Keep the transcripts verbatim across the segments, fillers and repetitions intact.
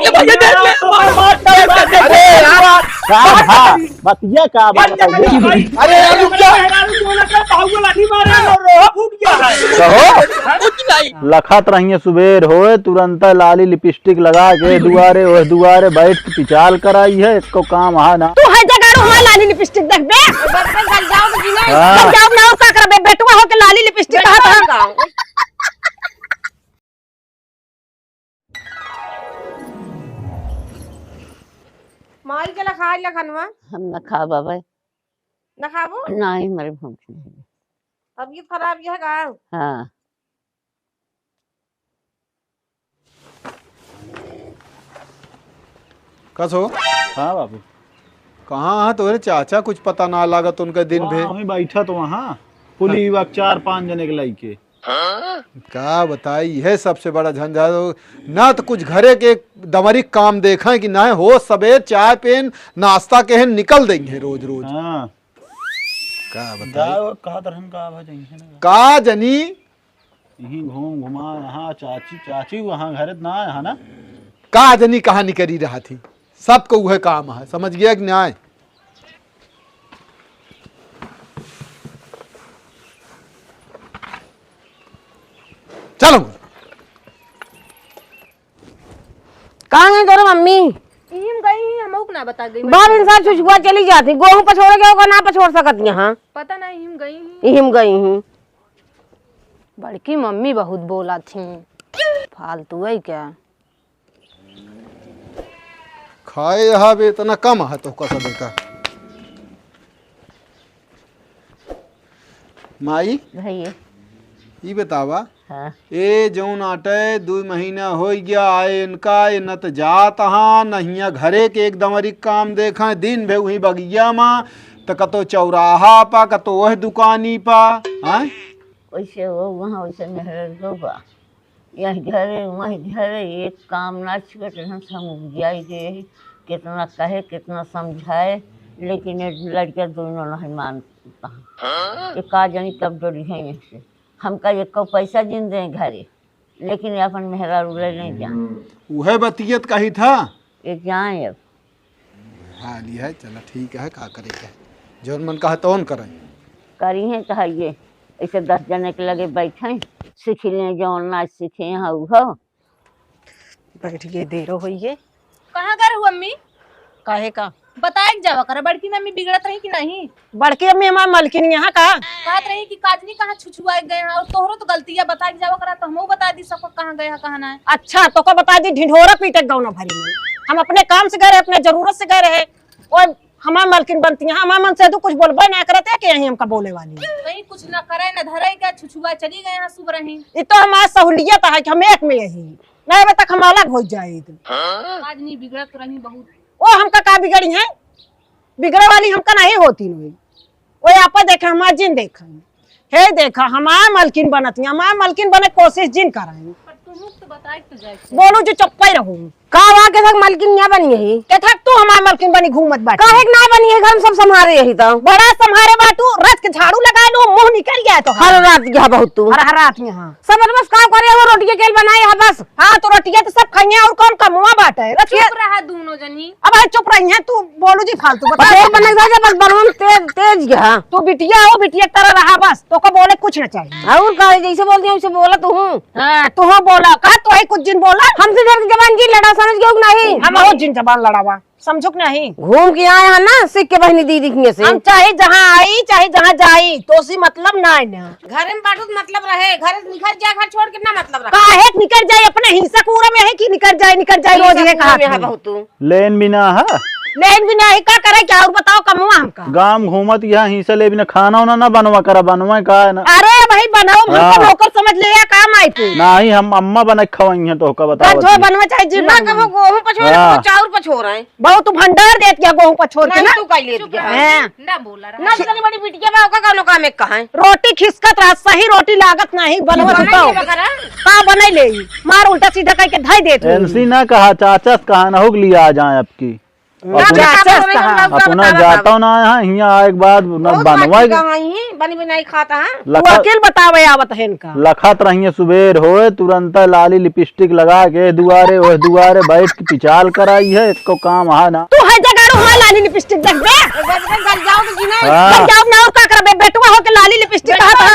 अरे यार, का भा-, बतिया का बात है? अरे यार, रुक जा। मेहरारू बोला था, बाहुआ लाठी मारे और लोहा फूट गया है। कहो। लखत रहिए सुबेर होए, तुरंत लाली लिपस्टिक लगा के दुआरे, ओह दुआरे बैठ के पिचाल कराई है, एको काम हा ना। तू है जगाड़ू, हमार लाली लिपस्टिक देखबे। हाँ। जब जाओ ना, और का करबे? बेटवा हो के लाली लिपस्टिक कहत है। माई के लखाई लखनवा। हम न खाब अब। न खाबो? नाही, हमरे भूख नहीं। तबीयत खराब यह का? हाँ। कस हो? हाँ बाबू। कहाँ है तोहरे चाचा? कुछ पता ना लागत उनका दिन भे। वहीं बैठा तो वहाँ पुली वक्त चार पाँच जने के लइके। का बताई, यह सबसे बड़ा झंझट हो। ना तो कुछ घरे के दमरी काम देखें कि ना हो, सबेर चाय पेन नाश्ता के हैं, निकल देंगे रोज रोज। हाँ। का बताई? जाओ, कहा तरहन का आवाज आई है ना। का जनी? यहीं घूम घुमा, यहाँ चाची, चाची वहाँ घरे ना, यहाँ ना। का जनी कहाँ निकरी रहा थी, सबको वह काम है, समझ गया कि ना? चलो। कहाँ गई तोरे मम्मी? इहिम गई ही, हमहू के ना बता गई। बाप इंसान चुचुआ चली जाती, गोहूँ पछोड़े के ओकर ना पछोड़ सकत यहाँ। पता ना, इहिम गई ही। इहिम गई ही। बड़की मम्मी बहुत बोला थी, फालतू है क्या? खाए यहाँ भी इतना कम है तो का सबे का। माई, भैया। ई बतावा, हाँ। ए जौन आटे दुइ महीना होइ गया आए इनका, ए न त जात हाँ, न हियाँ घरे के एक दमरी काम देखा, दिन भे उहीं बगिया मा, त कतो चौराहा पा, कतो ओह दुकानी पा, हाँ? वैसे वो वहाँ वैसे मेहररुआ बा। यह घरे, वह घरे, एक काम ना छुए, तो हम सब उपजाई दे, कितना कहे, कितना समझाए, लेकिन ये लड़के दोनों नहीं मानता। ये का जानी कब डरी है इनसे। हमका एको पैसा जिन दे घरे, लेकिन ये अपन मेहरारू ले नहीं जान। उहे बतियत कही था। ये जाए अब। हाल ही है, चला ठीक है, का करे के है, जौन मन कहा तौन करे। करी हैं तो है ये, ऐसे दस जने के लगे बैठे, सीख लें, जौन ना सीखे हैं, उहो। बैठ गए, देरो होइए। कहाँ गए रहू अम्मी? काहे का? बताए के जावा करा, बड़की मम्मी बिगड़त रही कि नहीं? बड़की अम्मी हमार मलकिन यहाँ का? कहत रही कि काजनी कहाँ छुछुआ गए हैं, और तोहरो तो गलतिया बताए के जावा करा, तो हमहू बता दी सबको कहाँ गए हैं, कहाँ ना है। अच्छा, तो का बता दी, ढिंढोरा पीटे के गौना भरी में। हम अपने काम से गए रहे, अपने जरूरत से गए रहे, और हमार मलकिन बनती हैं, हमार मन से तो कुछ बोलबे ना करते कि यहीं हमका बोले वाली। कहीं कुछ ना करे, ना धरे, क्या छुछुआ चली गए हैं, शुभ रही। ये तो हमार सहूलियत है कि हम एक में यही, ना अबे तक हम अलग हो जाए। आज नहीं बिगड़त रही बहुत। ओ हमका का बिगड़ी है, बिगड़े वाली हमका नहीं होती नहीं। वो आपा देखा, हमार जिन देखा। हे देखा, हमार मलकिन बनत ही, हमार मलकिन बने कोशिश जिन कराई। पर तुम लोग तो बताए तो जाए थे। बोलू जो चुप्पे रहू। का बा के थक मलकिन यहाँ बनी है? के थक तू हमार मलकिन बनी घूमत बाटी। काहे के ना बनी है, घर में सब संभारे यही तो। बड़ा संभारे बाटू, रच के झाड़ू लगा लो, मुँह निकल गया तो। हर रात यहाँ बहुत तू। हर, हर रात यहाँ। सब बस काम करे, वो रोटी के केल बनाए है बस। हाँ, तो रोटिया तो सब खाइए और कौन कमुआ बाटे। रच के चुप रहा दोनों जनी। अब अरे चुप रही हैं, तू बोलू जी फालतू बता। पतोर बने जा, बस बनवा में तेज, तेज गया। तू बिटिया हो, बिटिया की तरह रहा बस, तो को बोले कुछ ना चाहिए। और का, जैसे बोलती हूँ, वैसे बोला तू हूँ। हाँ, तू हो बोला, का तू है कुछ जिन बोला? हमसे ढेर जबान जी लड़ा, समझ गयो कि नहीं? हम बहुत जिन जबान लड़ावा, समझो कि नहीं? घूम के आए हैं ना, सीख के बहनी दीदी के से। हम चाहे जहाँ आई, चाहे जहाँ जाई, तो सी मतलब ना है ना। घर में बाटू तो मतलब रहे, घर से निकल जाए, घर छोड़ के ना मतलब रहे। काहे के निकल जाए, अपने हिस्सा पूरा में है कि निकल जाए, निकल जाए, रोज ये कहा में है तू। बहुत तू। लेन भी ना है। लेन भी ना है, का करे, क्या और बताओ, कमवा हमका। गांव घूमत यहाँ हिस्सा ले बिना खाना उना ना बनवा करा, बनवा का है ना। अरे भाई बनाओ, हमको हाँ। नौकर समझ ले या काम आई तू। नहीं, हम अम्मा बना के खवाई हैं तो का बता घर छोड़ बनवा चाहे जिन ना बनवा। कबो गोहूं पछोर, हाँ। कबो चाउर पछोर है। बहुत तू भंडार देत गया गोहूं पछोर के नहीं, ना। तू काई लेत गया? हैं। ना बोला रहा। ना तनी बड़ी बिटिया बा, ओका कौनो काम एक कहाँ है? रोटी खिसकत रहा, सही रोटी लागत नहीं, बनवा बनाई बताओ। लेबा करा। का बनाई ले? मार उल्टा सीधा करके धाई देत रही। एनसी ना कहा, चाचा से कहा ना हो लिया आ जाए आपकी। अपना, अपना जातो ना है, हियाँ आए के बाद न बनवाए के। बनी बनाई खाता है। तू वकील बतावे आवत है इनका। लखत रहिए सुबेर होए, तुरंत लाली लिपस्टिक लगा के दुआरे, ओह दुआरे बैठ के पिचाल कराई है, एको काम है ना। तू है जगाड़ू, हाँ, लाली लिपस्टिक देख बे। हाँ। जाओ ना, और का करबे, बेटवा हो के लाली लिपस्टिक कहा था।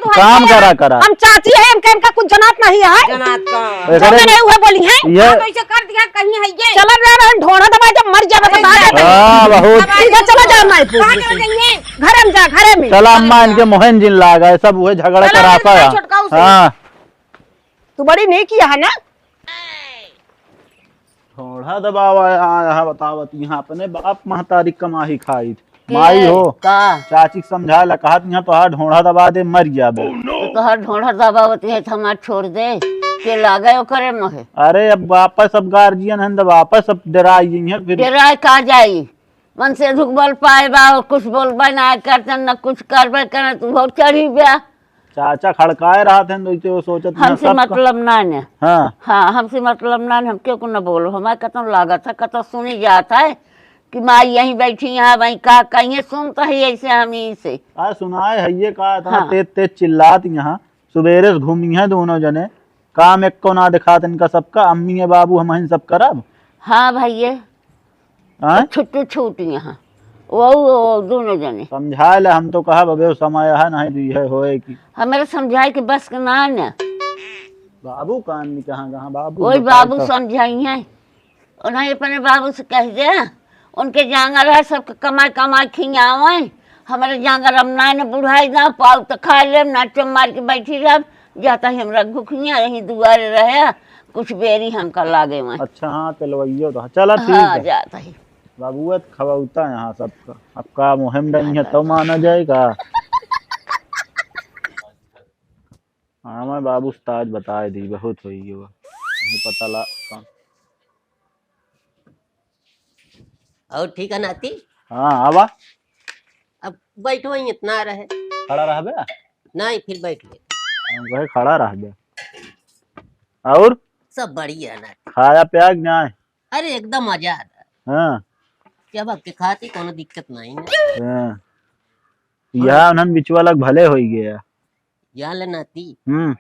काम करा करा। हम चाची है, इनका, इनका कुछ जनात नहीं है। जनात का। जो करे हुए बोली है। ये तो इसे कर दिया कहीं है ये। चला जा रहे ढोढ़ा दबा, जब मर जावे बता दे। हाँ, बहुत। सीधा चला जा माई। कहाँ चला जाइए? घरे में जा, घरे में। चला अम्मा, इनके मोहन जिन लागा है, सब वही झगड़ा कराता है। हाँ। तू बड़ी नहीं किया है ना? ढोढ़ा दबावा यहाँ, यहाँ बतावत, यहाँ अपने बाप महतारी कमाही खाइत। माई हो, का? चाची के समझाए ला कहत, यहाँ तोहार ढोढ़ा दबा दे, मर जाबे। तो तोहार ढोढ़ा दबावत है, तो हमार छोड़ दे, के लागे ओकरे मोहे। अरे, अब वापस, अब गार्जियन हन, तो वापस अब डराई हैं फिर। डराए का जाई? मन से दुख बोल पाए बा, और कुछ बोलबे ना करते, न कुछ करबे करे, तू बहुत चढ़ी बा। चाचा खड़काए रहत हैं, तो इसे वो सोचत हैं हमसे सबका। मतलब ना ने। हाँ। हाँ, हमसे मतलब ना ने, हम क्यों को न बोलो, हमारे कतौ लागत है, कतौ सुनी जात है कि माई यहीं बैठी है, वहीं का कहिए, सुनता ही ऐसे हम ही से। आ, सुनाए है ये का, इतना हाँ। तेज तेज चिल्लात यहाँ, सुबेरे से घूमी हैं दोनों जने, काम एको ना दिखात इनका सबका, अम्मी है बाबू हम ही सब करब। हाँ भैया। आय? छुट्टी छूट यहाँ। वो, वो, वो दोनों जने। समझाए ले, हम तो कहब, अबे समय है, नहीं दी है, होए की। हमारे समझाए के बस के ना है ना। बाबू कान में कहाँ, कहाँ बाबू वही बताए बाबू तो। समझाई हैं। उन्हें अपने बाबू से कह दे, उनके जांगर है, सबके कमाई, कमाई खियावे। हमारे जांगर हम ना, न बुढ़ाई ना, पाऊ तो खा लेब, ना चुप मार के बैठी रहब। जाता ही हमरा घुखिया यहीं दुआरे रहे, कुछ बेरी हमका लागे में। अच्छा, हाँ, तेलवइयो तो। चला, ठीक हाँ, है। जाता ही। बाबुआ तो खवौता यहाँ सबका। अब का मुहिम डली है, तो माना जाए का? हाँ, मैं बाबू से ताज बताए दी, बहुत होई गयो। नहीं पता ला का। और ठीक है नाती? हाँ, आवा। अब बैठो ही इतना रहे। खड़ा रहबे? नहीं, फिर बैठ ले। हम कहे खड़ा रहबे। और? सब बढ़िया है नाती। खाया पिया कि नहीं? अरे एकदम मजा आ रहा है। हाँ। क्या बात के खाती कोनो दिक्कत नहीं है। हाँ। यह उन्हन बिचवा लग भले होई गया। या ले नाती। हम्म।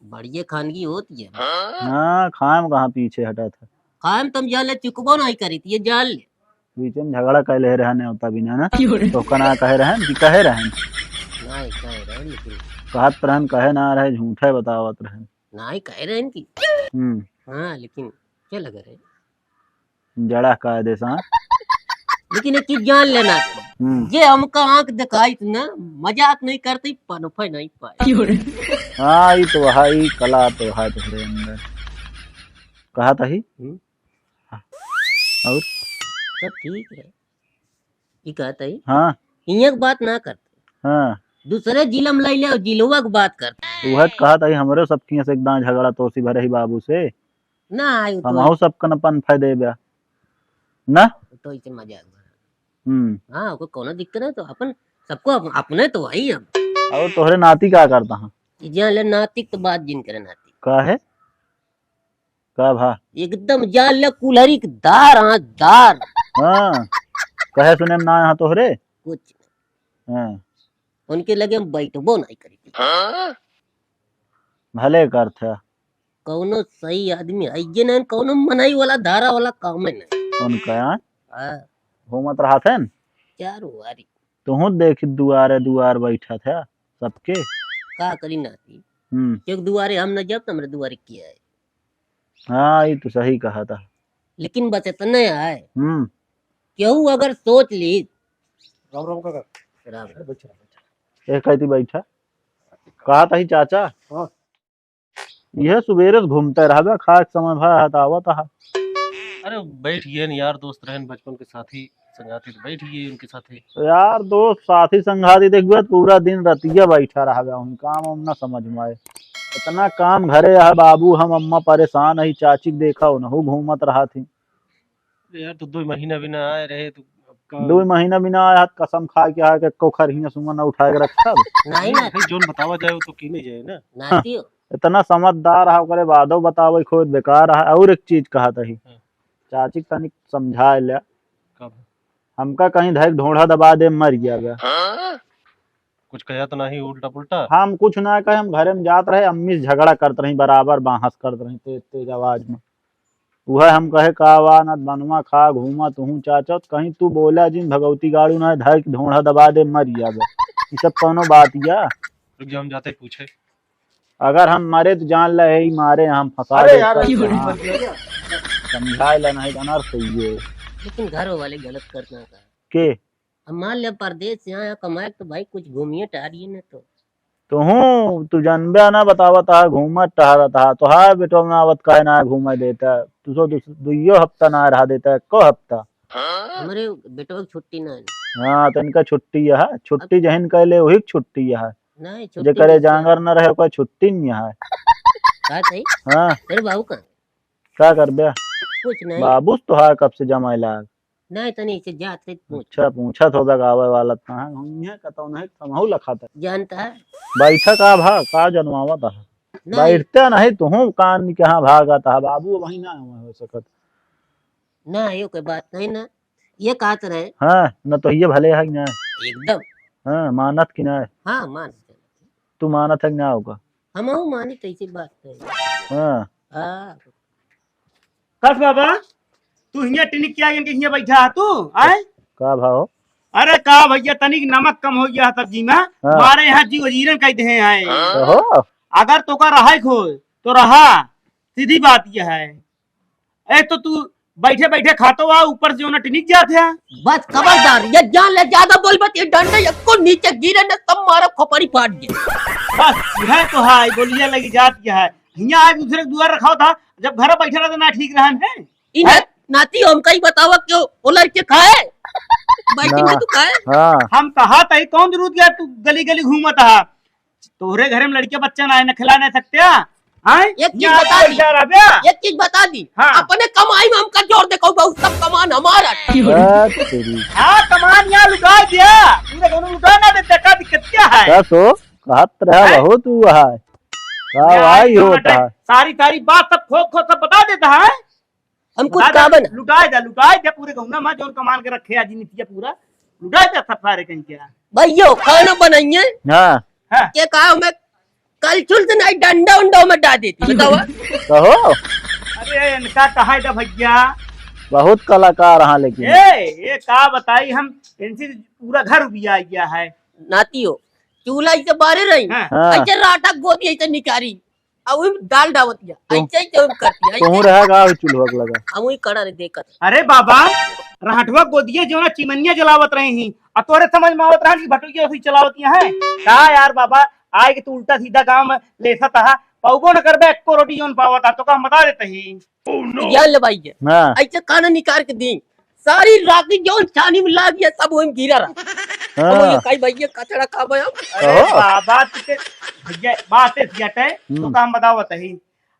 बढ़िया खानगी होती है। हाँ, खाए में कहाँ पीछे हटा था। खाए में तुम जान ले, चुकबो नहीं करी थी, ये जान ले। बीच में झगड़ा कर ले रहने होता बिना ना। क्यों रे? तो ओका ना कहे रहन कि कहे रहन। नहीं, कहे रहन, लेकिन कहत रहन, कहे ना रहे, झूठे बतावत रहन। नहीं, कहे रहन कि। हम्म। हाँ, लेकिन क्या लग रहे? जड़ा का दे सा। लेकिन एक चीज जान लेना, हम्म। जे हमका आंख दिखाई त ना, मजाक नहीं करते, पनफे नहीं पाए। हाँ, ई तो है, ई कला तो है तोहरे अंदर। कहा था ही? हम्म। और? सब ठीक है। ई कहत है? हाँ। इहाँ के बात ना करते। हाँ। दूसरे जिला में लई ले और जिलवा के बात करते। उहे त कहत है, हमरे सब किहाँ से एक दांव झगड़ा तोसी भरे ही बाबू से। ना, आई तो हमहू सबकन अपन फायदे बा। ना? तो इसे मजाक बा। हम्म। हाँ, ओकर कोनो दिक्कत नहीं, तो अपन, सबको अप-, अपने तो वही हम। और तोहरे नाती का करता है? ई जान ले नाती के तो बात जिन करे नाती। का है? का भा? एकदम जान ले कुल्हरी के दार, हाँ, दार। हाँ। कहे सुने में ना यहाँ तोहरे? कुछ। हाँ। उनके लगे हम बैठबो नहीं करी। भले करत है। कौनो सही आदमी है ये नहीं, कौनो मनई वाला धारा वाला काम है नहीं। उनका यार हाँ। घूमत रहत है न? चारों वारी। तुहूँ देखी दुआरे दुआर बैठत है सबके। का करी नाती? हम्म। एक दुआरे हम न जब त हमरे दुआरे किया है। हाँ, ये तो सही कहा था। लेकिन बस इतने है। हम्म। केहू अगर सोच ली। राम राम काका। राम राम। बैठा, बैठा। ए, कहती बैठा। कहा था ही चाचा? हाँ। यह सुबेरे से घूमते रहबे, खाए के समय भा हटावत हा। अरे बैठ गए न यार, दोस्त रहन बचपन के साथी संगाती, तो बैठ गए उनके साथे। यार दोस्त साथी संगाती देखबे तो पूरा दिन रतिया बैठा रहबे, हम काम हम ना समझ में आए। इतना काम घरे है बाबू, हम अम्मा परेशान है, चाची के देखा उनहु घूमत रहत ही। यार, तो दो महीना भी ना आए रहे, तो अब का? दो महीना भी ना आया, कसम खा के आया कि एको खरहिया सुंगा ना उठाए के रखब। नहीं, नहीं। भाई, जोन बतावा जाए, वो तो की नहीं जाए ना। नाती हो। इतना समझदार है, ओकरे बादो बतावे खोद बेकार है। और एक चीज कहत ही, हाँ। चाची के तनिक समझाए ले, हमका कहीं धइक ढोंढा दबा दे, मर गया बे। हाँ? कुछ कहा तो नहीं उल्टा पुल्टा? हम कुछ ना कहे, हम घरे में जात रहे, अम्मी से झगड़ा करत रही, बराबर बाहस करत रही, तेज तेज आवाज में। उहे हम कहे, "का बा, ना बनवा खा, घूमा तुहूँ चाचा।" तो कहीं तू बोला जिन भगवती गाड़ू ना, धइक ढोंढा दबा दे, मर गया बे। ई सब कौनो बात या? रुक जा, हम जाते पूछे। अगर हम मरे तो जान ले, यही मारे हम फंसा अरे दे यार, कर ऐसे कहाँ? मत बोलिए। समझाए ला नहीं, अनर्थ है ये। लेकिन घर वाले गलत करना का। के? अब मान ले परदेस से आया कमाए तो भाई कुछ घूमिए टहरिए न तो। तुहूँ, तू जनबे ना बतावत हा, घूमत टहरत हा, तो हा बेटो ना आवत काहे ना घूमे देता, तू सो दुस-, दुइयो हफ्ता ना रहा देता, एको हफ्ता। हमरे बेटवा की छुट्टी ना है। हाँ, तो इनका छुट्टी है, छुट्टी अब जहिन कहले वही की छुट्टी है। नहीं, छुट्टी जेकरे नहीं है। जांगर न रहे, ओकर छुट्टी नहीं है। का सही? हाँ। तेरे बाबू का? का करबे? कुछ नहीं। बाबू तो हा कब से जमाए लाग। नहीं, तनी से जात रही पूछ। अच्छा, पूछत होबे गावे वाला त कहाँ हुई है, कतौ नहीं, समहू लखात है। जानता है? बैठा का भा, का जनवावत है? नहीं। बैठते नहीं, तुहूँ कान के हाँ भागत है, बाबू वही ना हो सकत। ना, यो कोई बात नहीं ना। ये कहत रहे। हाँ, न तो ये भले है कि ना? एकदम। हाँ, मानत कि ना? हाँ, मान। तू मानत है कि ना होगा? हमहू मानी, तो ऐसी बात है। हाँ। हाँ। कस बाबा, तू हियाँ टिनिक के आगे इनके हियाँ बैठा है तू, आए? का भाव? अरे का भैया, तनिक नमक कम हो गया है सब्जी में, हाँ। हमारे यहाँ जीव जीरन कह दे हैं। कहो। अगर तोका रहा हो, तो रहा, सीधी बात यह है। ए, तो तू बैठे बैठे खातो आ, ऊपर से जो ना टिनिक जात है। बस खबरदार, ये जान ले, ज्यादा बोल मत, ये डंडे एको नीचे गिरे न, सब मारा खोपड़ी फाट गया। बस, यह तो है, बोलिया लगी जात क्या है। हियाँ आज दूसरे के दुआर रखा था, जब घर बैठे रहता ना ठीक रहन है। इन हैं? नाती हमका ही बतावा क्यों, वो लड़के खाए? बैठी ना। में तू खाए? हाँ। हम कहा था, कौन जरूरत गया तू गली गली घूमत हा? तोहरे घरे में लड़के बच्चा ना है, न खिला नहीं सकते हैं? हैं? एक चीज यहाँ बता दी, बैठा रह बे। एक चीज बता दी, हाँ। अपने कमाई में हमका जोर देखो, बहुत सब कमान हमारा। बात तेरी। हाँ, कमान यहाँ लुटा दिया, पूरे गाँव में लुटा ना देते, का दिक्कत क्या है? का सो? कहत रहा हैं? बहुत हुआ है। का यहाँ भाई जो होता है? सारी, सारी बात सब खोद, खोद सब बता देता है। हम कुछ बता दे, काबन। लुटाए दे, लुटाए दे पूरे गौना में, जौन कमान के रखे आज नितिया पूरा, लुटाए दे सब सारे कहीं के। भैयो, खाना बनाइए। हाँ। हाँ। के कहा हमें कलछुल से नहीं, डंडा उंडा में डाल देती, बतावा। कहो। अरे, इनका कहा है भैया। बहुत कलाकार हाँ, लेकिन। ए, ये का बताई हम, इनसे पूरा घर उबिया गया है। नाती हो, चूल्हा इसे बारे रही। हाँ। हाँ। ऐसे राटा गोदी ऐसे निकारी। अब वही दाल डावत गया। तो ऐसे ही तो करती है, तोहू ऐसे। रहा का चूल्हा के लगा? अब वही कड़ा रे देखत। अरे बाबा, रहटवा गोदिया जो ना चिमनिया जलावत रही ही, आ तोरे समझ में आवत रहा कि भटुइया उसी चलावत यहाँ है? का यार बाबा, आए के तू उल्टा सीधा गाँव में लेसत हा, पाउबो न करबे, एको रोटी जौन पावत हा, तो का हम बता देते ही। Oh no! जान ले भाई के। हाँ। ऐसे खाना निकाल के दी। सारी राखी जौन छानी में लाग गया, सब वहीं गिरा रहा। हाँ। हम ये कही भैया कचड़ा खा गया। अरे कहो। बाबा, तू के भैया बात है सियाटे, हम्म। तो काम बताओ बताई।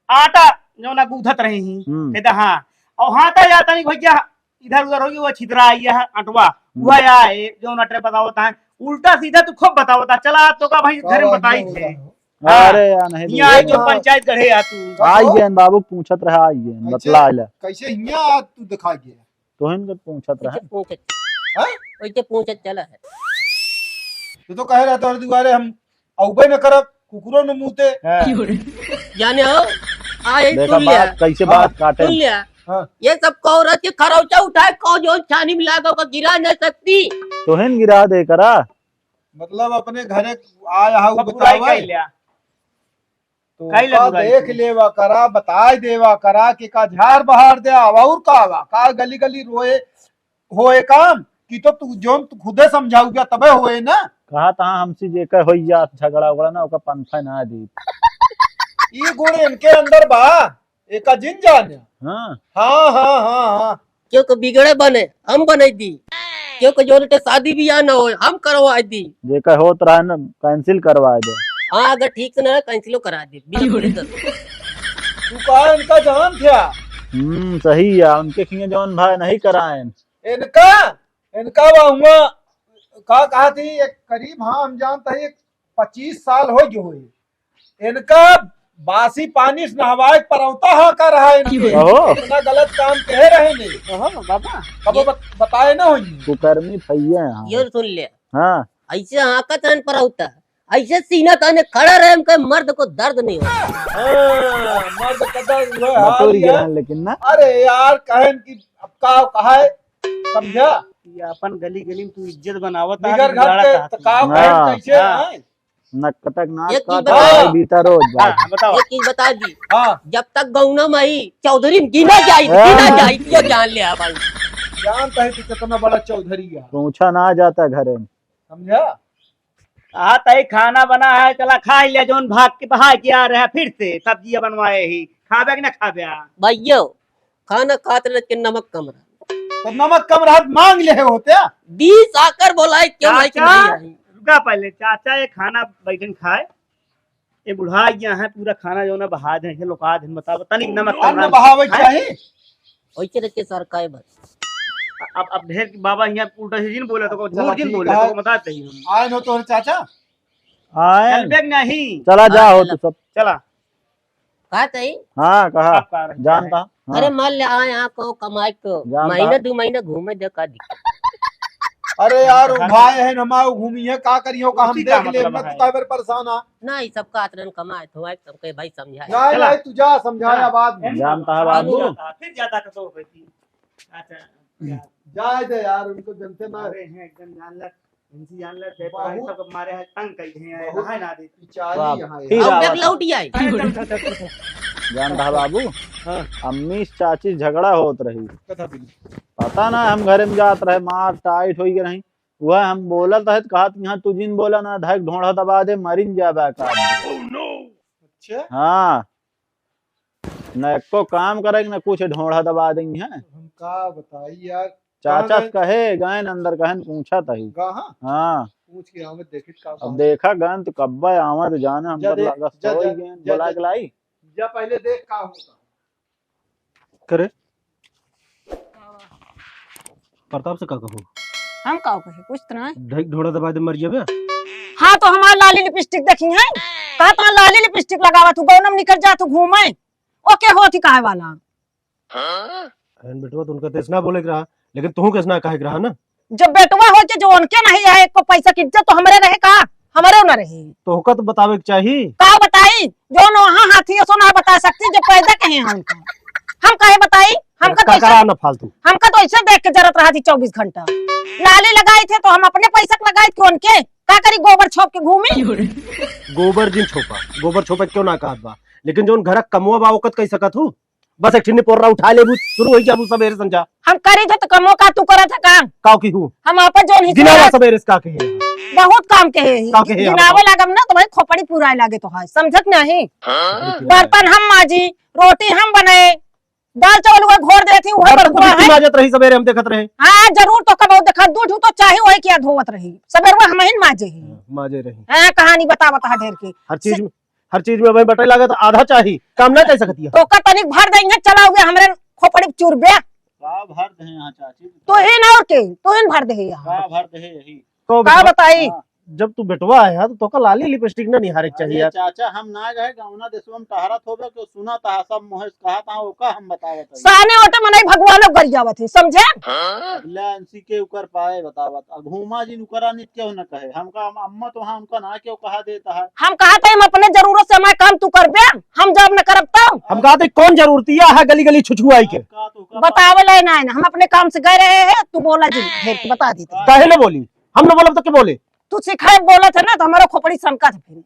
आटा जो ना गूंथत रही ही, हम्म। कहता हाँ। और हाँ, तो जाता नहीं भैया, इधर उधर हो गया, वो छितरा आई है आटवा, हम्म। वह आए, जो ना ट्रे बताओ बताए। उल्टा सीधा तू खूब बताओ बता, चला तो का भाई घर में बताई थे। हाँ। अरे यार, नहीं यहाँ आई दे। जो पंचायत गढ़े आ तू। आई गेन बाबू, पूछत रहा, आई गेन, अच्छा, बतला ले। कैसे हियाँ तू दिखा गया? तोहन के पूछत रहा। कैसे पूछत? हाँ? कैसे पूछत चला है? तू तो कह रहा था दुआरे हम अउबे न करब, कुकुरो न मूते। हाँ। जाने हो, आ, ये देखा सुन लिया। बात, कैसे हाँ। बात काटे। सुन लिया। हाँ। ये सब कौरत के खरौचा उठाए, कौ जो छानी में लागा ओका गिरा न सकती। तोहन गिरा दे करा। मतलब अपने घरे आया हा, उ बतावे। कई लिया। तो कई ले का बुराई देख की? लेवा करा, बताए देवा करा कि का झाड़ बहार दे आवा, और का आवा, का गली गली रोए होए काम कि तो तू जोन तू खुदे समझाऊ गया तबे होए ना। कहा तहाँ हमसे जे कह होई जा झगड़ा उगड़ा ना, ओका पंथा ना दी। ई गुण इनके अंदर बा, एका जिन जाने। हाँ। हाँ, हाँ, हाँ, हाँ। क्यों को बिगड़े बने, हम बनाई दी। क्यों को जोन के शादी ब्याह ना होए, हम करवा दी। जे कह होत रहा ना, cancel करवा दे। हाँ, अगर ठीक से ना, cancel करा दे, बिल्कुल एकदम। तू कहा इनका जान था? हम्म, सही है, उनके खिए जौन भाई नहीं कराएन। इनका, इनका बा हुआ, का कहा थी, एक करीब, हाँ, हम जानता ही, एक पच्चीस साल हो गए हुए। इनका बासी पानी से नहवाए के परौता हाँका रहा इनके। ओहो। इतना गलत काम कहे रहे ने। ओहो, बाबा। कबो ये बत-, बताए ना होई। कुकर्मी भैया हैं। ये सुन ले। हाँ। ऐसे हाँकत रहन परौता, ऐसे सीना ताने खड़ा रहे, हमके मर्द को दर्द नहीं होता। हाँ, मर्द का दर्द हुआ हाल मटोरी ये। गिरहन लेकिन ना। अरे यार, कहन की अब का कहा है, समझा? ये अपन गली गली में तू इज्जत बनावत आ, बिगर घर बिगाड़त के आ तो तू। का कहन हाँ। कैसे हाँ। आए? नकटक नाक एक चीज काट बताओ। रहा है भीतर रोज हाँ, भाई। बताओ। एक चीज बता दी। हाँ। जब तक गौना माई चौधरी में गिना जाई, हाँ। गिना जाई, यो जान ले अपन। जानता है तू कितना बड़ा चौधरी है। पूछा ना जाता घरे में। समझा? आ तई खाना बना है, चला खा लिया, जौन भाग के बहा के आ रहा है, फिर से सब्जियां बनवाए ही, खाबे कि ना खाबे? भैया, खाना खात रहे के नमक कम रहा। तो नमक कम रहा, मांग ले होते। बीस आकर बोलाए, क्यों भाई कि चाचा, नहीं आई? रुका पहले, चाचा, ये खाना बैठन खाए, ये बुढ़ा गया है, पूरा खाना जो ना बहा दे, लोका दे, बताओ, तनिक नमक कम अन्न रहा। बहावे हैं? चाही। ओइसे रखे सर, काय बात? अब, अब ढेर की बाबा यहाँ उल्टा सीधी नहीं बोला, तो झूठ चला, नहीं ठीक बोला, है। तो बता दे हम। आए हो तोहरे चाचा? आए। चलबे कि नहीं? चला हाँ, जाओ चला। तू सब। चला। का तई? हाँ, कहा। आप कहा रहे जानता। हैं? हाँ। अरे मान ले, आए यहाँ को कमाए को, जानता। महीना दो महीना घूमे दे, का दिक्कत? अरे यार, उ भाई है, हमारे घूमी है, का करियो, का हम उसी का देख ले, मतलब मैं है। तो काहे बर परेशान आ? नहीं, सबका आतरन कमाए, तो आए, सबके भाई समझाए। नहीं, चला। नहीं, तू जा, समझाया चला। बाद में। जानता है बाबू। फिर जाता, फिर जाता तो होती। अच्छा, जाए दे यार, उनको जनते ना। अरे हैं, एकदम जान ले, इनसे जान ले, पेपर बहुत सबको मारे हैं, तंग कर दिए हैं, बहुत रहा ना दे। पिचारी बाप। यहाँ है। फिर अब आवत देख है। लौट आई। अरे चल, चल, चल, चल, चल। जानता है बाबू, हाँ। अम्मी से चाची से झगड़ा होत रही। कथा बिल्ली। पता ना, हम घरे में जात रहे, मार टाइट होई के नहीं। वह हम बोलत रहे, कहत, "यहाँ तू जिन बोला ना, धक ढोंढा दबा दे, मरिन जाबे का।" अच्छा। हाँ। न एको काम करेंगे, न कुछ, ढोंढा दबा देंगे, हैं? हम का बताई यार, चाचा कहाँ गए? कहे, गए न अंदर, कहे न पूछा तही। कहाँ? हाँ। पूछ के हमें देखित का अब बात। देखा गए न तो कब्बे आवे तो जाने, हम जा पर दे, लगा जा, सोई जा, गए, जा, बोला जा। के लाई। जा पहले देख का होता। करे? प्रताप से का कहू? हम का कहे? कुछ तो ना। ढेक ढोड़ा दबा दे, मर जाबे। हाँ, तो हमार लाली लिपस्टिक देखी है? कहा तो लाली लिपस्टिक लगावा तू, गौनम निकल जा तू घूमे। ओके होत ही काहे वाला? अरे बेटवा, तो उनका तो ऐसना बोले के रहा, लेकिन तुहू के ऐसना कहे के रहा ना। जब बेटवा हो के जो उनके नहीं है, एको पैसा की इज्जत तो हमरे रहे का? हमरे न रही। तो ओका तो बतावे के चाही। का बताई? जो न वहाँ हाथी सो ना बता सकती, जो पैदा कहे हैं उनका। हम काहे बताई? हमका का तो ऐसा करा ना फालतू। हमका तो ऐसे देख के जरत रहा थी चउबीस घंटा। लाली लगाई थे तो हम अपने पैसा के लगाई थे उनके। का करी, गोबर छोप के घूमी? गोबर जिन छोपा, गोबर छोपा क्यों ना कहत बा, लेकिन जोन घर क कमवा बा ओकत कह सकत हूँ। बस एक ठिन्नी पोर्रा उठा लेबू, शुरू होई जाबू सबेरे संझा। हम करी थे तो कमो का तू करत है काम? काव की हूँ? हम आपन जोन हिस्सा गिनावा है। सबेरे से का कहे? बहुत काम के है। का कहे गिनावे हमारा? लागम ना तो भाई खोपड़ी पुराए लागे तो है, समझत नहीं? हाँ? बर्तन हम माजी, रोटी हम बनाए, दाल चावल हुआ घोर देती, वह बर्तन बर्तन है। माजत रही सबेरे, हम देखत रहे। हाँ, जरूर तो कबो देखा, दू ठू तो चाही वही किया धोवत रही। सबेरे हम ही माजे ही। हाँ, माजे रही। हाँ, कहानी बतावत है ढेर की। हर चीज से- में हर चीज में भाई बटाई लागत, आधा चाही, काम ना कर सकती है। तो का तनिक भर देंगे, चला हुए हमरे खोपड़ी चूर बे। का भर दे यहाँ चाची? तो ही ना और के, तो ही भर दे यहाँ। का भर दे यही? तो का बेटवा, बताई? हाँ। जब तू बेटवा है तो तोका लाली लिपस्टिक ना निहारे के अरे चाहिए यार। चाचा, हम ना गए गौना देशवा में टहरत होबे, क्यों सुना था सब मोहे से कहा था, ओका हम बतावत हई। साने ओटे मनई भगवानो गरियावत है, समझे? अगला अंसी के उकर पाए बतावत, आ घूमा जिन उकरा नित क्यों न कहे, हमका हम अम्मा तो हाँ उनका ना क्यों कहा देता है। हम कहा था हम अपने जरूरत से हमारे काम तू करबे, हम जब न करब तो। हम कहा थे कौन जरूरतिया है गली गली छुछुआई के? का तो का बतावल है ना, ना, हम अपने काम से गए रहे हैं, तू बोला जी, ढेर के बता दी थी। काहे न बोली? हम न बोलब तो के बोले? तू सिखाए बोलत है ना, तो हमारा खोपड़ी सनका था फिर।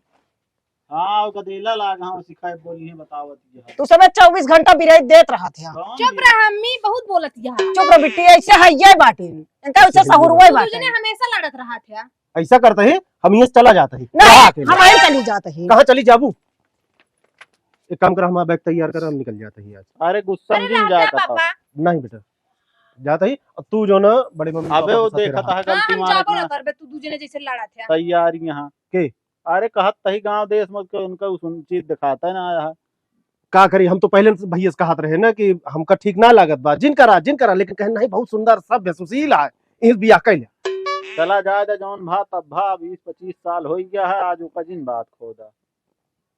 हाँ, वो गदेला लाग, हाँ, सिखाए बोली है, बतावत ही है। तू सबे चउबीस घंटा बिराई देत रहत है। कौन चुप बिराई? रह अम्मी, बहुत बोलत है। चुप रह बिट्टी, ऐसे है ये बाटे। इनका उसे तू सहुरवे तू बाटे। जने हमेशा लड़त रहत है। ऐसा करते ही हम यहाँ से चला जाते ही। नहीं, कहाँ अकेले? हम यहीं चली जाते ही। कहाँ चली जाबू? एक काम कर, हमारा बैग तैयार कर, हम निकल जाते ही आज। अरे गुस्सा अरे में जिन राम जा राम कथा। पापा। नहीं बेटा, जाते ही। अब तू जो ना बड़े मम्मी अबे पापा वो के साथ देखा रहा। था हाँ, गलती हम मारत जाबो ना ना। करबे, तू दू जने जैसे लड़त है। तैयार यहाँ। के? अरे कहत तही गांव देश में के उनका उस चीज दिखाता है ना आया है। का करी, हम तो पहले से भैया से कहत रहे ना कि हमका ठीक ना लागत बा, जिन करा, जिन करा, लेकिन कहे नहीं बहुत सुंदर सभ्य सुशील है, इस बियाह कैले। चला जाए दे जौन भा तब भा, बीस पच्चीस साल हो गया है, आज ओका जिन बात खोदा।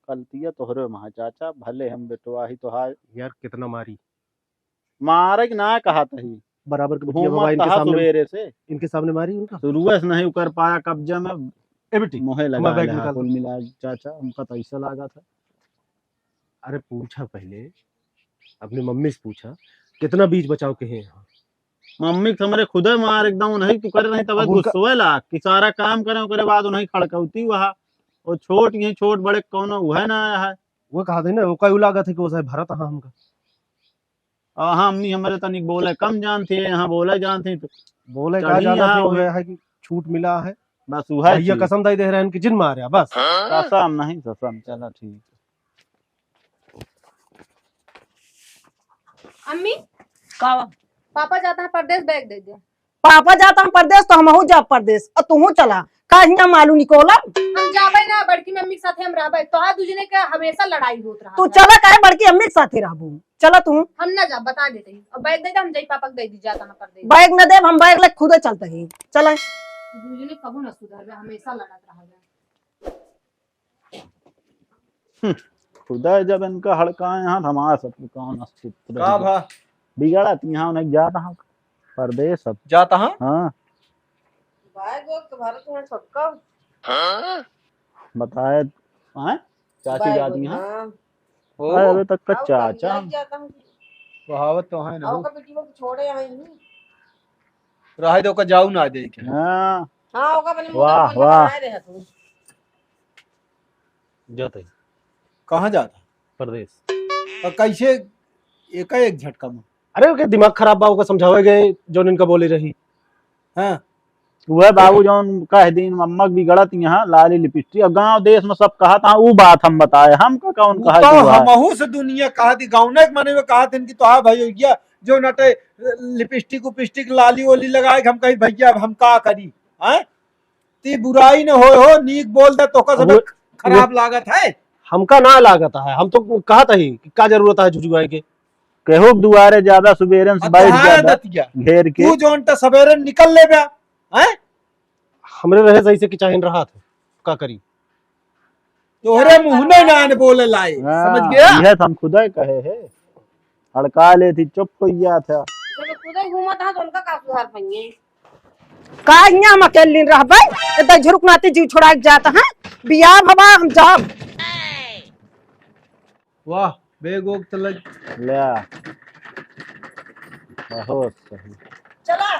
गलतिया तोहरे महा चाचा, भले हम बेटवा ही तोहार। यार, कितना मारी? मारे के ना कहत ही। बराबर के बिटिया घूमत बाबा, इनके तहा सामने, सुबेरे से। इनके सामने मारी उनका? शुरुए से नहीं उकर पाया कब्जे में। ए बेटी, मोहे लगा बैग है निकाल। कुल मिला चाचा, हमका तो ऐसा लागा था। अरे पूछा पहले, अपनी मम्मी से पूछा, कितना बीच बचाव के हैं यहाँ? मम्मी के हमरे खुदे मार एकदम उन्हीं तू करे नहीं, तब अब उनका गुस्सोए ला कि सारा काम करे, ओकरे बाद उन्हीं खड़कौती हुआ। वो छोट, यही छोट बड़े कौनो उहे ना आया है। वो कहा थे ना, वो कई लागत है कि वो साहब भरत हाँ हमका। और हाँ, अम्मी हमरे तनिक बोले कम जानती है, यहाँ बोले जानती तो बोले का चढ़ी जाना यहाँ थे, हुए। वो है कि छूट मिला है। बस वह भैया चीज। कसम दे दे रहे हैं कि जिन मारे, बस। कसम नहीं, कसम, चला ठीक। अम्मी, का बा? पापा जाता है परदेस, बैग दे दे। पापा जाता है परदेस तो हमहू जाब परदेस, और तुहू चला। का हियां मालू निकोलब? हम जाबे ना, बड़की मम्मी के साथे हम रहबे। तोहार दुजने के हमेशा लड़ाई होत रहा तू है। चला, काहे बड़की अम्मी के साथे रहबू? चला तू। हम ना जाब, बता देते ही। और बैग दे दे, हम जाई पापा के दे दी, जाता है परदेस। बैग न देब, हम बैग ले खुदे चलते ही। चला। दुजने कबो ना सुधरबे, हमेशा लड़त रहबे। हम्म, खुदा जब इनका हड़काए हाथ, हमारा सब कौन अस्तित्व रह का गया? भा? बिगड़त यहाँ उन्हें जाता हाँ परदेस अब। जाता हाँ? हाँ। भाई, वो तो भारत में सबका। बताए, हैं? चाची भाई जाती वो, हैं? हाँ। ओ। अरे, अबे तक का आओ, चाचा। कहीं जाता हूँ। कहावत तो है ना। आओ, का बेटी को छोड़े आई हूँ। रहे दो का जाऊ ना दे के। हाँ। हाँ, ओका अपने मुंह वाह, पर वाह। बनाए रहे तू। जाते। कहाँ जाता? परदेस। तो कैसे एका एक झटका में? अरे, ओके दिमाग खराब बा, ओके समझावे गए, जौन इनका बोले रही। हाँ। वह बाबू जौन कह दिन मम्मक बिगड़त यहाँ लाली लिपस्टिक, अब गांव देश में सब कहत हाँ, ऊ बात हम बताए, हमका कौन ऊ कहा तो कि वह हमहू से दुनिया कहा दी, गाँव ने एक मने में कहा दिन कि तो हाँ भाई हो गया, जो नटे लिपस्टिक उपिस्टिक लाली ओली लगाए, हम कही भैया अब हम का करी, हैं? ती बुराई न होय हो, नीक बोल दे, तोका सब अब खराब लागत है। हमका ना लागत है, हम तो कहत ही कि का जरूरत है झुझुआए के। केहू के दुआरे ज्यादा सुबेरन से अब बैठ तोहार जाबा, आदत क्या? घेर के। तू जौन त सबेरे निकल लेबा, हैं? हमरे रहे सही से कि चाहे रहा था, का करी? तोहरे मुँह में ना आने बोले लाए, हाँ, समझ गया? यह तो हम खुदे कहे है। हड़का ले थी, चुप हो गया था। जब खुदे घूमत है, तो उनका का सुधार पाएंगे? का हियां हम अकेले रहबे? ए, दई झुरुक नाती जीव छोड़ा के जात हैं। बियाह भवा, हम जाब। वाह, बेगोक त लग। ले। बहुत सही। चला।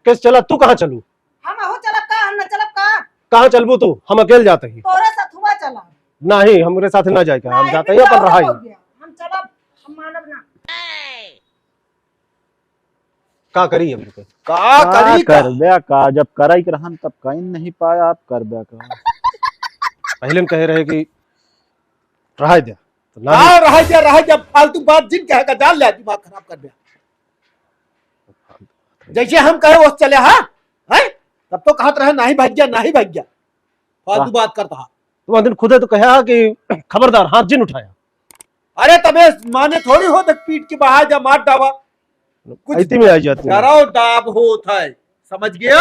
किस चला? तू कहाँ चलू? हम अहो चलब का, हम न चलब का? कहाँ चलबू तू? हम अकेले जाते ही। तोरे सथुआ चला। नहीं, हमरे साथ ना जाए के, हम नहीं, जाते ही फिर अपन रहाई। हो गया? हम चलब, हम मानब ना। का करी हम लोग? का का करी का? करबे का? जब करे के रहन तब कहीं नहीं पाया, आप करबे का? पहले हम कहे रहे कि रहाई दे, तो ना का रहाई दे, रहाई दे, फालतू बात जिन कहे का, जान ले, दिमाग खराब कर दे। जैसे हम कहे वो चले, हाँ? हैं? तब तो कहत रहे, "नहीं भैया, नहीं भैया।" फालतू वाह। बात करता हा। तुम दिन खुदे तो कहा कि खबरदार, हाथ जिन उठाया। अरे तबे माने थोड़ी हो, देख पीट के बाहर जा, मार डावा। कुछ ऐती में आ जाती है। डराव डाब होत है, समझ गया?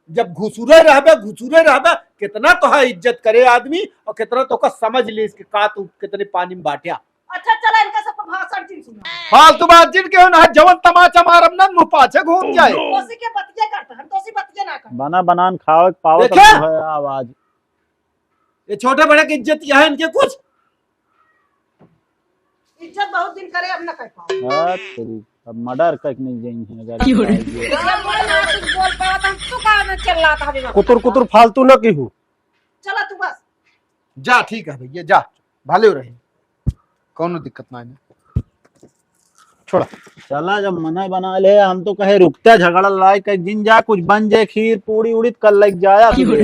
जब घुसुरे रहबे, घुसुरे रहबे, कितना तोहार इज्जत करे आदमी और कितना तोका समझ ले इसके का तू कितने पानी में बाटिया। अच्छा, चला, इनका सबका भाषण जिन सुना। फालतू बात जिन के हो ना, जवन तमाचा मारब ना, मुंह पाछे घूम जाए। तोसी के बतिया करता, हम तोसी बतिया ना करता। बना बनान खावे के पावत देखे? अब है आवाज। ये छोटे बड़े की इज्जत यह है इनके कुछ। इज्जत बहुत दिन करे, अब ना कर पाओ। हाँ, तेरी, अब मर्डर करके नहीं जाएंगे अगर क्यों रे? ये बोल ना, कुछ बोल पाओ, तो हम तू का ना चल रहा था अभी वहाँ। कुतुर कुतुर फालतू ना की हो। चला तू बस। जा, ठीक है भैया, जा, भले हो रहे, कौनो दिक्कत ना है। छोड़ा। चला, जब मना बना ले, हम तो कहे रुकते झगड़ा लड़ाई कर जिन जा, कुछ बन जाए, खीर पूड़ी उड़ी कर लग जाया तू।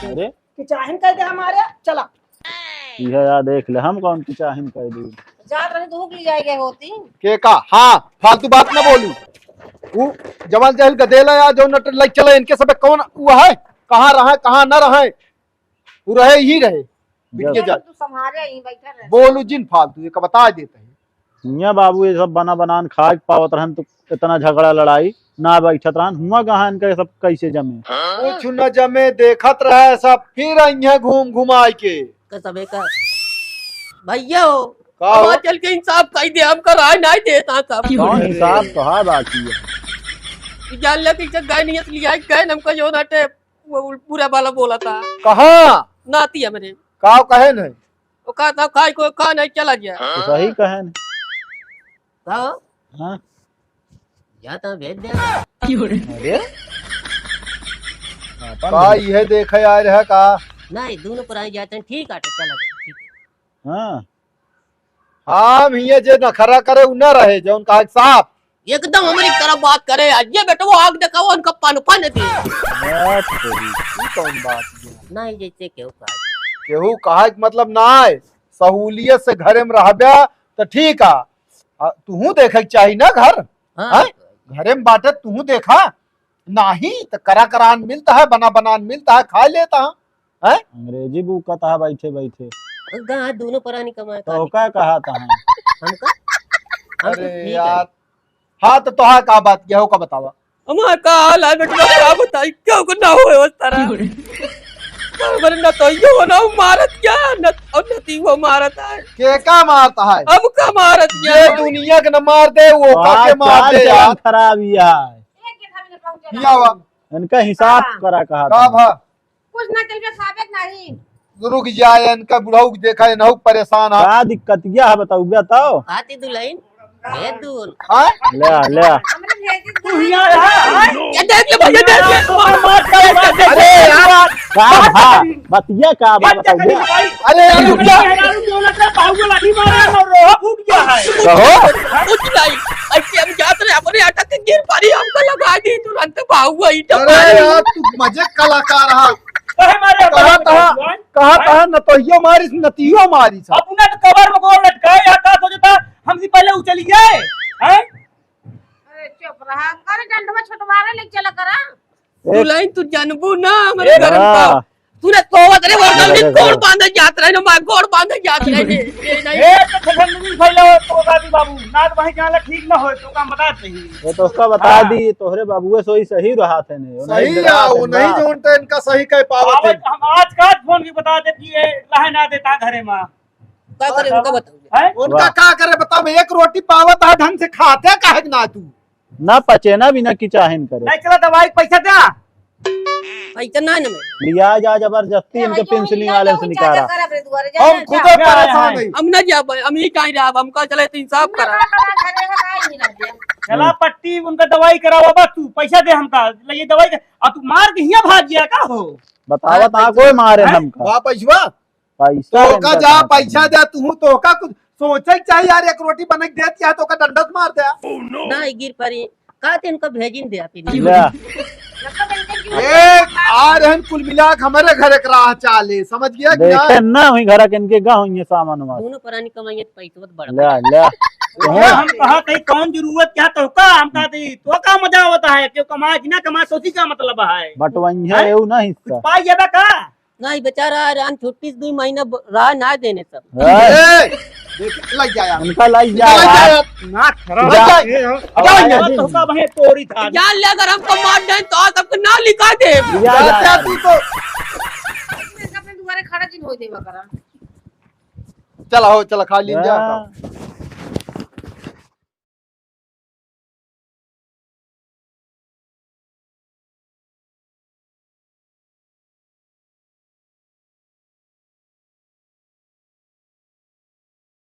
अरे किचाहिन कर दे हमारे, चला। यह यार देख ले, हम कौन किचाहिन कर दी। जात रहे तो हुक ले जाएंगे होती। के का? हाँ, फालतू बात ना बोलू। वो जवान जहल गदेला या जो नट लग चला, इनके सब कौन वो है? कहाँ रहा, कहाँ ना रहा? वो रहे ही रहे। बिटिया जा। तू संभाले ही बैठा रहे। बोलू जिन फालतू, एक बता देते हैं। हियाँ बाबू ये सब बना बनान खाए के पावत रहन तो इतना झगड़ा लड़ाई ना बैठत रहन। हुआँ कहाँ इनका सब कैसे जमे? कुछ न जमे, देखत रहे सब, फिर अइहें घूम घुमाए के। कसम है का? भैया हो, का हो? हमार चल के इंसाफ कइ दे, हमका राय नाहीं देता सब। कौन हिसाब तो है बाकी है? कि जान ले कि इज्जत गाय नहीं है, तो लिया गए, हमका जो नाटे वो बुरा भला बोला था। कहाँ? नाती हमरे। का कहे नहीं? वो कहा था, "खाई को खा नहीं, चला गया।" तो सही कहे नहीं। का हो? हाँ। जा तो भेज दे। अरे? अपन का भेज। इहे देखे आए रहे का? नहीं, दोनों प्राणी जाते हैं, ठीक आटे, चला गया, ठीक है। हाँ। हम हिये जे नखरा करे, उ ना रहे, जौन कहा साफ। एकदम हमरी तरफ बात करे, अज्जे बेटवा आग देखावा, उनका पनपा न दे। बात करी, ई कौन बात है? नहीं, जैसे केहू कहा। केहू कहा के मतलब ना है, सहूलियत से घरे में रहब्या त ठीक है। आ, तुहू देखे के चाही ना घर, हाँ। हैं? घरे में बाटे, तुहू देखा, नाही त करा करान मिलता है, बना बनान मिलता है, खा लेता है, हैं? अंग्रेजी बूकत है बैठे बैठे। गा दोनों परानी कमाए तो का का कहा था हम? हमका? हम तो अरे ठीक है। यार, हाँ, तो तोहार का बात, केहू का बतावा? हमार का हाल है बेटवा, का बताई, केहू को ना होए उस तरह। हमारे न तो यो ना मारत क्या, न, और न ती वो मारत है। के का मारता है? अब का मारत क्या? ये दुनिया के न मार दे, वो का के मार दे यार। खराब ही है। ये आवा। इनका हिसाब हाँ। करा कहा का था। भा? कुछ ना चल के खाबे नहीं। रुक जा, इनका बुढ़ऊ के देखा, इनहू परेशान है। का दिक्कत क्या है बताओ, बताओ। आती दुल्हन, भेज दून। हाँ? ले आ, ले आ। हमरे भेज दे। तू हियाँ रहा, हाँ? ये देख ले भैया, देख ले। अरे यार, का भा? बतिया का बा, बताओ भैया। अरे यार, रुक जा। बाहुआ लाठी मारा है और रोहा फूट गया है। कहो। कुछ नहीं, ऐसे हम जात रहे, अपने अटक के गिर पड़ी, हमको लगा दी तुरंत बाहुआ ईंटा अरे मारी। यार, तू मजे कलाकार है। कहे मारे कहा अपने था, भगवान। कहा था, नतोहियो मारिस, नतियो मारिस। अपना तो कबर में गोड़ लटकाए, या का सोचता, हमसे पहले उछल गए, हैं? अरे चुप रहा, अरे डंडवा छुटवारे ले चला करा। ए, दुल्हन तू जानबू ना, हमरे ए, घर में हाँ। तू ना सोवत रे, वो अरे, गोड़ बांधे जात रहे ना, मैं गोड़ बांधे जात रहे ने। ए, नहीं। ए, तो ठंडी फैला हो, तो का दी बाबू, ना तो वहीं जाना ठीक ना हो, तो काम बता दे। ये तो उसका बता हाँ। दी, तोहरे बाबुए सोई सही रहा थे ने, वो सही नहीं है, वो नहीं जानता इनका सही कह पावत है। हम आज का फोन भी बता दे कि ये रहे ना देता घरे में। का करे उनका बताओ। हैं? उनका वाह। का करे बताओ, एक रोटी पावत है ढंग से खाते काहे ना तू? ना पचे ना बिना की चाहे न करे। नहीं चला दवाई पैसा दे। पैसा ना न मिले। लिया जा जबरदस्ती ए, इनके भाई, पेंसिलिंग वाले से निकाला। हम खुदे परेशान है। हम ना जाब, हम ही कहीं रहब, हमका चले तो इंसाफ करा। चला पट्टी उनका दवाई करावा बा तू, पैसा दे हमका, ले ये दवाई के, आ तू मार के हियाँ भाग गया का हो? बतावा ता कोई मारे हमका। वाह पैसवा। पैसा तोका इनका जा, कहाँ पैसा से दे, तू तोका कुछ सोचे के चाहिए यार, एक रोटी बने के देत या तोका डंडा से मार दे। नहीं गिर परी, का ते इनको भेजिन दे आप इन्हें। ले। ए, आ रहन कुल मिला के हमारे घर एक राह चाले, समझ गया कि देखे ना? ना हुई घर के इनके गाँव ये सामान वाला। दोनों परानी कमाइए तो पैसा बहुत बड़ा। ले, ले। तो हम कहा कहीं कौन जरूरत क्या तोका, हम कहा दी, तोका मजा होता है, क्यों कमा कि ना कमा, सोची का मतलब है? बटवइया हैं? एऊ ना हिस्सा। कुछ पाई जाबे का? नहीं, बेचारा हैरान, छुट्टी से दुई महीना ब-, रहा ना देने सब। ए, देख, लग जाया। उनका लग जाया। लग जाया। ना खराब लग जाया। ये हो। हटाओ अब यहाँ आया से। तो का भाई तोरी था। जान ले, अगर हमको मार दें तो आज सबको नाम लिखा दे। लिया जा। जाता तू तो। अपने दुआरे खड़ा जिन हो देवा करा। चला हो, चला खा लीन जा। हाँ।